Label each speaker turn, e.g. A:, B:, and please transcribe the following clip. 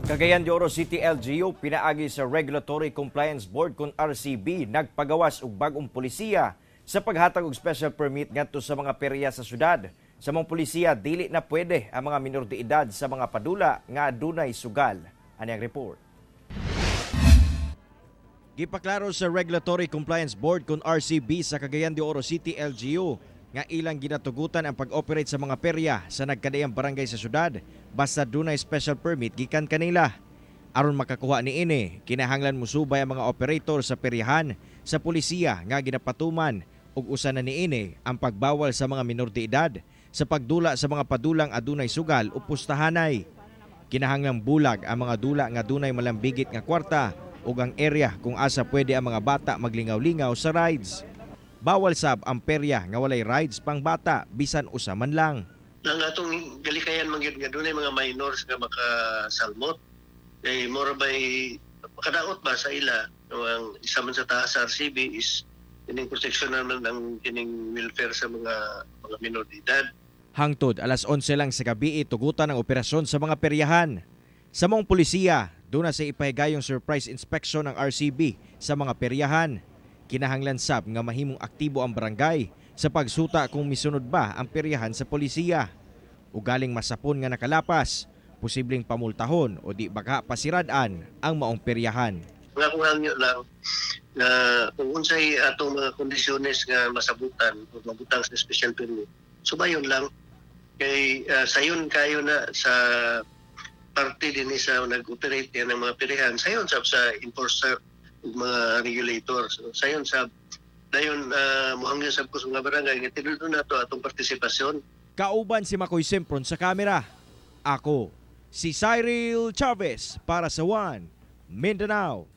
A: Cagayan de Oro City LGU, pinaagi sa Regulatory Compliance Board kon RCB, nagpagawas og bag-ong polisiya sa paghatag og special permit ngadto sa mga perya sa syudad. Sa maong polisiya, dili na pwede ang mga minor de edad sa mga padula nga adunay sugal. Ani ang report. Gipaklaro sa Regulatory Compliance Board kon RCB sa Cagayan de Oro City LGU nga ilang ginatugutan ang pag-operate sa mga perya sa nagkadaiyang barangay sa syudad basta dunay special permit gikan kanila. Aron makakuha niini, kinahanglan musubay ang mga operator sa peryahan sa polisiya nga ginapatuman ug usa na niini ang pagbawal sa mga minor de edad sa pagdula sa mga padulang adunay sugal o pustahanay. Kinahanglang bulag ang mga dula nga dunay malambigit nga kwarta ug ang area kung asa pwede ang mga bata maglingaw-lingaw sa rides. Bawal sab ang perya nga walay rides pang bata bisan usa man lang.
B: Ang atong galikayan man gyud nga dunay mga minors nga makasalmot kay mura bay makadaot ba sa ila. Ang isa man sa taas sa RCB is kining protection naman ang kining welfare sa mga minor de edad.
A: Hangtod alas 11 lang sa gabi, tugutan ang operasyon sa mga peryahan. Sa maong polisiya, duna say ipahigayong surprise inspection ng RCB sa mga peryahan. Kinahanglan sab nga mahimong aktibo ang barangay sa pagsuta kung misunod ba ang peryahan sa polisiya. Ugaling masapon nga nakalapas, posibleng pamultahon o di baka pasirad-an ang maong peryahan.
B: Nga akong hangyo lang na kung unsay atong mga kondisyones nga masabutan o mabutang sa special permit, subayon lang kay sayon kayo na sa parte din sa nag-operate yan ng mga peryahan, sayon sab sa enforcer ug mga regulator. So sayon sab dayon, muhangyo sab ko sa mga barangay nga tinuod nato atong partisipasyon.
A: Kauban si Makoy Sempron sa kamera. Ako, si Cyril Chavez para sa One Mindanao.